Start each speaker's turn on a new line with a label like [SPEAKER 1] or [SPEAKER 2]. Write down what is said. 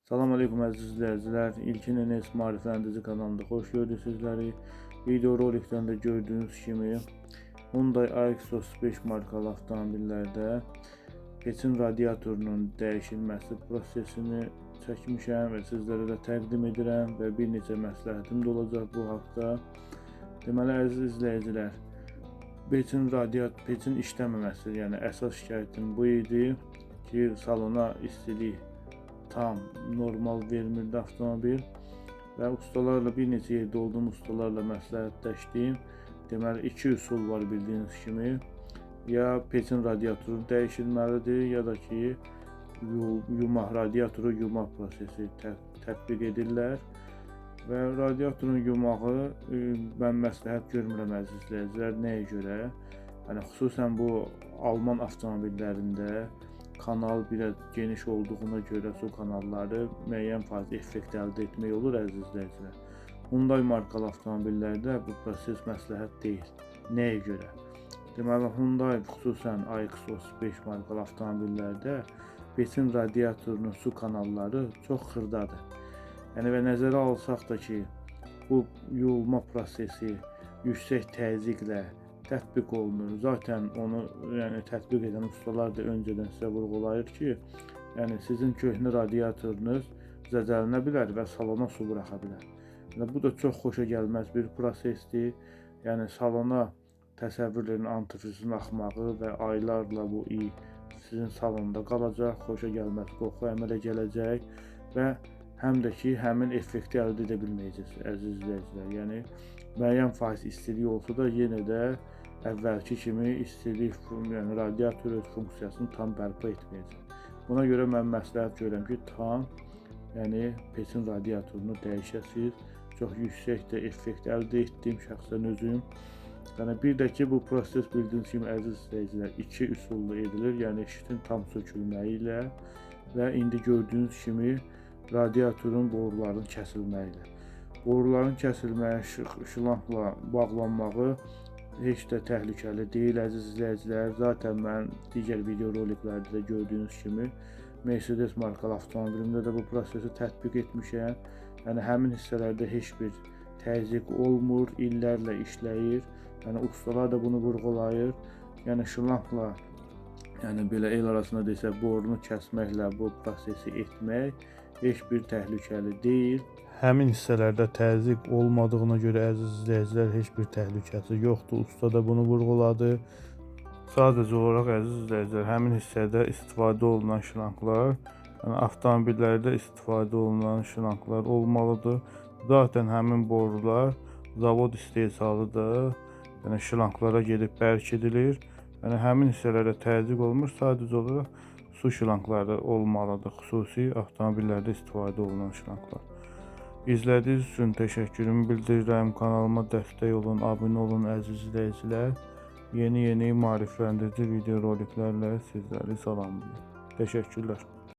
[SPEAKER 1] Salam aleyküm əziz izləyicilər. İlkin Enes Maarifləndirici kanalında xoş gördük sizləri. Video rolikdən də gördüyünüz kimi Hyundai iX35 markalı avtomobillərdə peçin radiatorunun dəyişilməsi prosesini çəkmişəm və sizlərə də təqdim edirəm və bir neçə məsləhətim də olacaq bu haqda. Deməli əziz izləyicilər, peçin işləməməsi, yəni əsas şikayətim bu idi ki, salona istilik tam normal vermirdi avtomobil və ustalarla bir neçə yerdə olduğum ustalarla məsləhətləşdim. Deməli iki üsul var bildiyiniz kimi. Ya peçin radiatoru dəyişilməlidir, ya da ki yumaq radiatoru yumaq prosesi tətbiq edirlər. Və radiatorun yumağı mən məsləhət görmürəm əziz izləyicilər. Nəyə görə? Yəni xüsusən bu Alman avtomobillərində kanal biraz geniş olduğuna görə su kanalları müəyyən faiz effekt əldə etmək olur əziz izləyicilər. Hyundai markalı avtomobillərdə bu proses məsləhət deyil. Nəyə görə? Deməli Hyundai xüsusən iX35 markalı avtomobillərdə peçin radiatorunun su kanalları çox xırdadır. Yəni və nəzərə alsaq da ki, bu yuyulma prosesi yüksək təzyiqlə tətbiq olunur. Zaten onu yəni tətbiq edən ustalar da öncədən sizə vurğulayır ki, yəni sizin köhnə radiatorunuz zədələnə bilər və salona su buraxa bilər. Yəni bu da çox xoşa gəlməz bir prosesdir. Yəni salona təsəvvür edin antifrizin axmağı və aylarla bu iy sizin salonda qalacaq, xoşa gəlməz qoxu əmələ gələcək və həm də ki həmin effekti əldə edə bilməyəcəksiniz əziz izləyicilər. Yəni müəyyən faiz istilik olsa da yenə də əvvəlki kimi istilik, yəni radiator öz funksiyasını tam bərpa etməyəcək. Buna görə mən məsləhət görürəm ki, tam yəni peçin radiatorunu dəyişəsiniz. Çox yüksək də effekt əldə etdim şəxsən özüm. Yəni bir də ki bu proses bildiyiniz kimi əziz izləyicilər iki üsulla edilir. Yəni şitin tam sökülməyi ilə və indi gördüyünüz kimi radiatorun borularının kəsilməyi ilə. Boruların kəsilməyi, şlangla bağlanmağı heç də təhlükəli deyil əziz izləyicilər. Zaten mən digər video roliklərdə də gördüyünüz kimi Mercedes markalı avtomobilimdə də bu prosesi tətbiq etmişəm. Yəni həmin hissələrdə heç bir təzyiq olmur, illərlə işləyir. Yəni ustalar da bunu vurğulayır. Yəni şlangla, yəni belə el arasında desək, borunu kəsməklə bu prosesi etmək heç bir təhlükəli deyil. Həmin hissələrdə təzyiq olmadığına görə əziz izləyicilər heç bir təhlükəsi yoxdur. Usta da bunu vurğuladı. Sadəcə olaraq əziz izləyicilər, həmin hissədə istifadə olunan şlanglar, yəni avtomobillərdə istifadə olunan şlanglar olmalıdır. Zaten həmin borular zavod istehsalı da, yəni şlanglara gedib bərkidilir. Yəni həmin hissələrdə təzyiq olmur, sadəcə olaraq su şlangları olmalıdır, xüsusi avtomobillərdə istifadə olunan şlanglar. İzlədiyiniz üçün təşəkkürümü bildirirəm. Kanalıma dəstək olun, abunə olun əziz izləyicilər. Yeni-yeni maarifləndirici video roliklərlə sizləri salamlayıram. Təşəkkürlər.